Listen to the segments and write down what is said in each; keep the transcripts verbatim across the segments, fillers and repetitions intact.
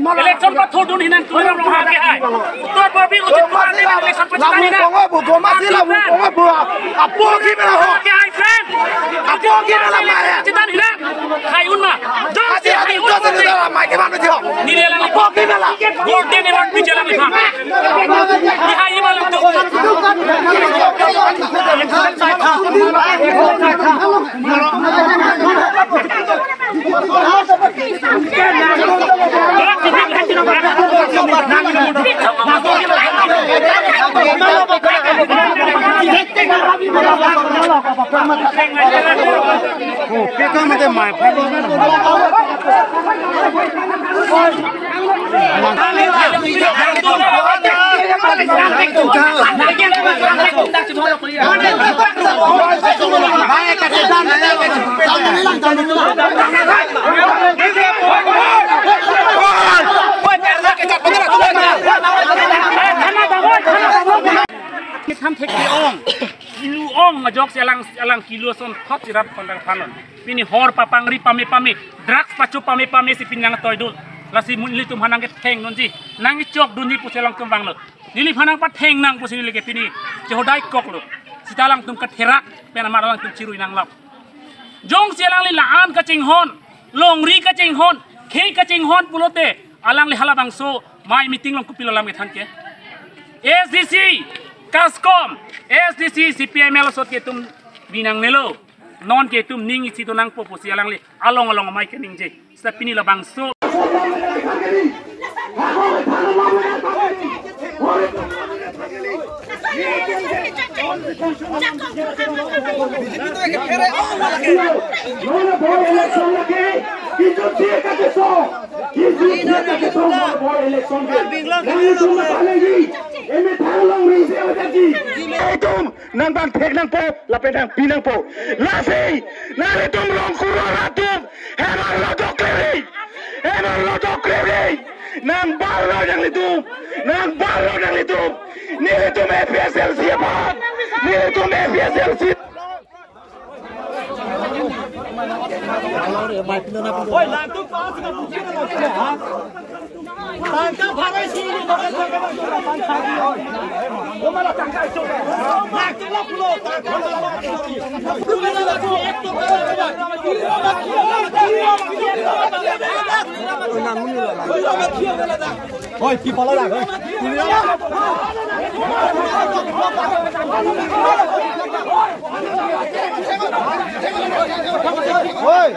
Election pathurdun hinan Tuliram Ronghang ke hai. Uttar Borbil Ujit Kumar Deb election pachethang hinan. Lamu kongo bu, goma si lamu kongo bu. Apo ki mela ho. Ke hai friend. Apo ki mela maya. Chetan hinan. Hai unma. Jong si hai unma. Nile lang. Apo ki mela. Golden award pi jalan liphan. Ni hai iba lang tu. Tham thek ke ong. Ilu ong ajok si alang, alang kilo ason thot si rat pon dang phanon. Pini hor papangri pame pame, drugs pacho pame pame si pini nangtoidun. Lasi mun ilitum aphan nangkethengdunji, nangchokdunji pusi alangtum vanglo. Neliphan nangpatheng nang pusi neli ke pini chehodai koklo. Sita alangtum katherak pen amar alangtum chirui nanglok. Jongsi alangli la-an kachinghon, longri kachinghon, khei kachinghon pulote, alangli halabangso amei meeting along kopilo alam kethan ke? S D C, KASCOM, S D C, C P I M L asot ke itum bi nangnelo. Non ke itum ning isi do nangpo pusi alangli along along amei keningje. Seta pini labangso. Itum nang bang thek nangpo, lapen nangpi nangpo. Lasi, nanglitum rong kuro atum, hemarlo doklevi, hemarlo doklevi. Nang barlo nanglitum, nang barlo nanglitum. Nelitum A P H L C aphan, nelitum A P H L C. Oi, ki pala dak, oi. Oi.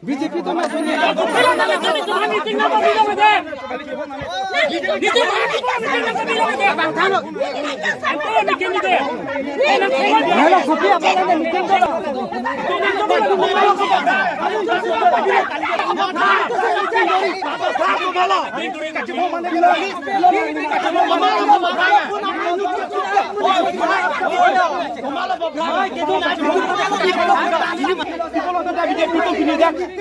BJP তো না।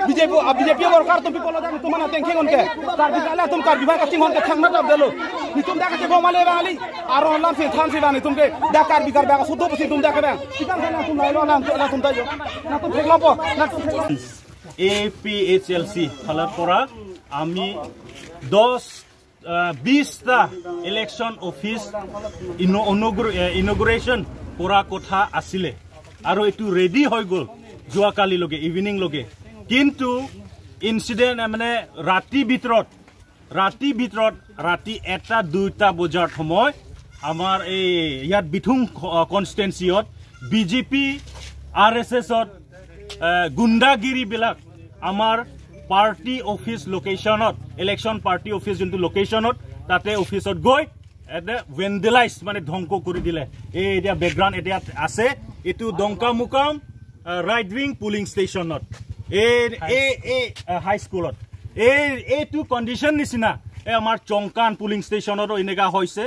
BJP, BJP worker তুমি পলদান তোমানা টেংকে কনকে। কাৰ্বি কালে তুমি কাৰ্বি ভাষা কাচিং কনকে থাংনা তাপ দেলো। নিতুম dak kachebomale bang ali. Aro lam si than si bang nitum ke dak Karbi Karbi ka sudo pusi tum dak ke bang. Tikang kana tum lailo lam tum dak yo. Na tum thek lampo. Na tum thek lampo. A P H L C ফালৰ পৰা আমি দহ, আহ, বিশটা election office ইন-, ইনগুৰ-, এ, inauguration কৰা কথা আছিলে আৰু এইটো ৰেডি হৈ গ'ল যোৱাকালিলৈকে, ইভিনিংলৈকে। কিন্তু ইনচিডেণ্ট, মানে, ৰাতি ভিতৰত ৰাতি ভিতৰত, ৰাতি এটা দুটা বজাৰ সময় আমাৰ এই ইয়াত বিথুং ক-, কনষ্টিটুৱেঞ্চিত বিজেপি, আৰ এছ এছত, এ, গুণ্ডাগিৰিবিলাক আমাৰ পাৰ্টি অফিচ লোকেশ্যনত, ইলেকশ্যন পাৰ্টি অফিচ যোনটো লোকেশ্যনত, তাতে অফিচত গৈ এতে ভেণ্ডেলাইজ, মানে, ধ্বংস কৰি দিলে। এই এতিয়া বেকগ্ৰাউণ্ড এতিয়া আছে, এইটো ডংকামুকাম, আ, ৰাইট উইং পুলিং ষ্টেচনত, এই, এই, এই, আ, হাইস্কুলত। এই, এইটো কণ্ডিশ্যন নিচিনা এই আমাৰ চংকান পুলিং ষ্টেচনতো এনেকা হৈছে।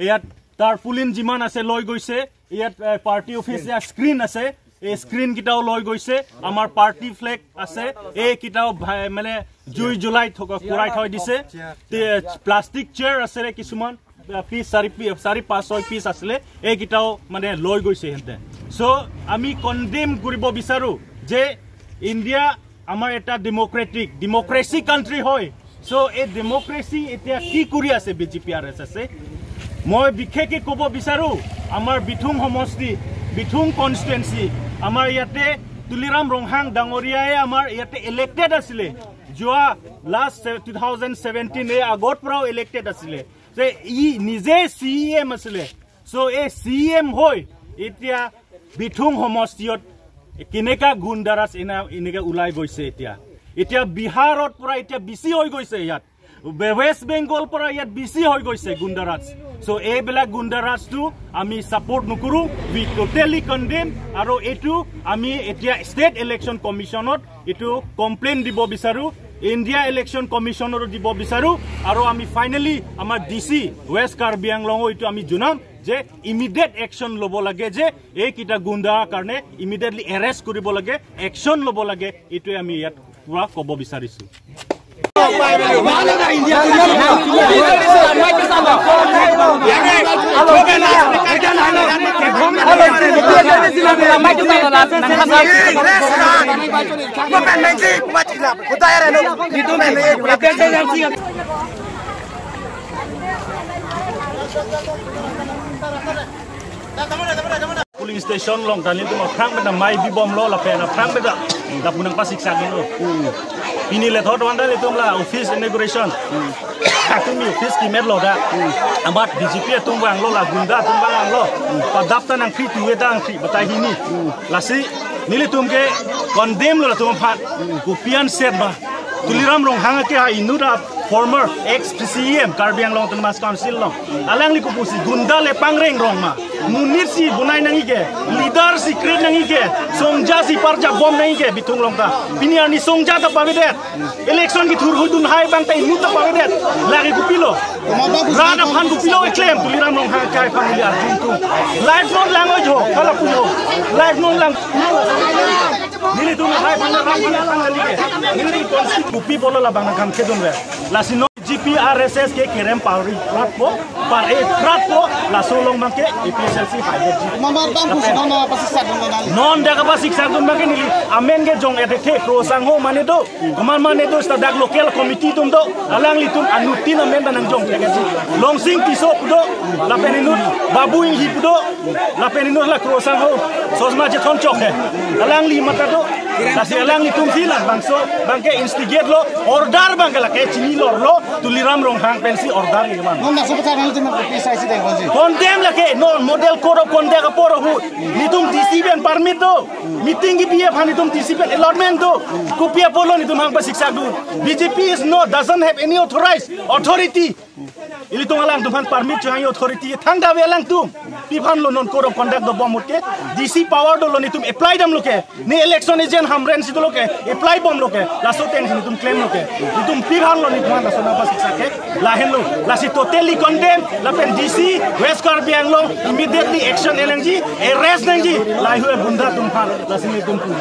ইয়াত টাৰ্পুলিন যিমান আছে লৈ গৈছে, ইয়াত, এ, পাৰ্টি অফিচ, ইয়াত স্ক্ৰীণ আছে, এই স্ক্ৰীণ কেইটাও লৈ গৈছে, আমাৰ পাৰ্টি ফ্লেগ আছে, এইকেইটাও ভাই, মানে, জুই জ্বলাই থকা, পুৰাই থৈ দিছে। তে-, প্লাষ্টিক চেয়াৰ আছিলে কিছুমান, আ, পিচ চাৰি পি-, চাৰি পাঁচ ছয় পিচ আছিলে, এইকেইটাও, মানে, লৈ গৈছে সিহঁতে। চ' আমি কণ্ডেম কৰিব বিচাৰো যে ইণ্ডিয়া আমাৰ এটা ডেমক্ৰেটিক, ডেমক্ৰেচি কাণ্ট্ৰি হয়। চ' এই ডেমক্ৰেচি এতিয়া কি কৰি আছে বিজেপি আৰ এছ এছে? মই বিশেষকৈ ক'ব বিচাৰো, আমাৰ বিথুং সমষ্টি, বিথুং কনষ্টিটুৱেঞ্চি, আমাৰ ইয়াতে তুলিৰাম ৰংহাং ডাঙৰীয়াই আমাৰ ইয়াতে ইলেক্টেড আছিলে, যোৱা লাষ্ট টু থাউজেণ্ড ছেভেণ্টিন, এই আগৰ পৰাও ইলেক্টেড আছিলে, যে ই নিজে চি ই এম আছিলে। চ' এই চি ই এম হৈ এতিয়া বিথুং সমষ্টিত কেনেকা গুণ্ডাৰাজ এনা-, এনেকে ওলাই গৈছে এতিয়া। এতিয়া বিহাৰত পৰা এতিয়া বেছি হৈ গৈছে ইয়াত। ৱে-, ৱেষ্ট বেংগল পৰা ইয়াত বেছি হৈ গৈছে গুণ্ডাৰাজ। চ' এইবিলাক গুণ্ডাৰাজটো আমি ছাপোৰ্ট নকৰো, we totally condemn। আৰু এইটো আমি এতিয়া ষ্টেট ইলেকশ্যন কমিশ্যনত এইটো কমপ্লেইন দিব বিচাৰো, ইণ্ডিয়া ইলেকশ্যন কমিশ্যনতো দিব বিচাৰো। আৰু আমি ফাইনেলি আমাৰ ডি চি ৱেষ্ট কাৰ্বি আংলঙো এইটো আমি জনাম যে ইমিডিয়েট একশ্যন ল'ব লাগে, যে এইকেইটা গুণ্ডাৰ কাৰণে ইমিডিয়েটলি এৰেষ্ট কৰিব লাগে, একশ্যন ল'ব লাগে। এইটোৱে আমি ইয়াত পুৰা ক'ব বিচাৰিছো। Polling station along ta nelitum aphrang beta mai bibomlo lapen aphrang beta lapu nangpasiksak dunlo. Pini le thot wanda nelitum la office inauguration. Atum mi office kimet lo da. Amat B J P atum vanglo, la gunda atum vanglo. Padap ta nangphri, tuve ta nangphri, batai hini. Lasi nelitum ke condemn lo latum aphan. Kopi an set ba. Tuliram Ronghang ke ha inut a former ex C E M Karbi Anglong Autonomous Council along. Alangli kopusi gunda le pangreng rong ma. Monit si bonai nangji ke, leader si create nangji ke, songja si parjap bom nangji ke, Bithung along ta. Pini arni songja ta pavedet. Election kethur hudun hai abang ta inut ta pavedet. Lake kopilo. Rat aphan kopilo keklem, Tuliram Ronghang kai aphan ili arjun tu. Live non lang oi jo, hala pulo. Live non lang. Nelitum hai aphan rat aphan aphan kali ke. Nelitum konsi kopi pulo labang nangkam kedun ve. Lasi non B J P R S S ke kerem pari rat po, pari rat po, laso along abang ke A P H L C hai ji. Mamar bang pusi non na pasiksak dun na. Non dak kapasiksak dun abang ke neli amen ke jong ethe kro sangho mane do. Komat mane do seta dak local committee atum do. Alanglitum anuttin amen ta nangjong thek ji. Longsing Tisso pu do. Lapen inut Babu Inghi pu do. Lapen inut la kro sangho. Sosma Jethon chok he. Alangli mata do. Lasi alanglitum si labangso abang ke instigate lo, order abang ke lake chini lor lo, Tuliram Ronghang pensi order ke man. Non na sobat channel tu mesti saya sih deh konsi. Condemn lake non model code of conduct apor ahut. Nelitum D C pen permit do. Meeting kebi aphan nelitum D C pen allotment do. Kopi apotlo nelitum hang pasiksak dun. B J P is no, doesn't have any authorized authority. Ilitum alangtum aphan permit chohang authority thangta ave alangtum. Pi aphan lo non code of conduct dobom ahut ke. D C power dolo, nelitum apply damlo ke. Ne election agent Hamren si dolo ke. Apply bomlo ke. Laso ateng si nelitum claim lo ke. Nelitum pi aphan lo nelitum aphan laso nangpasiksak ke. Lahenlo. Lasi totally condemn. Lapen D C West Karbi Anglong immediately action nangji, arrest nangji. Lahei gunda atum aphan. Lasi nelitum pu.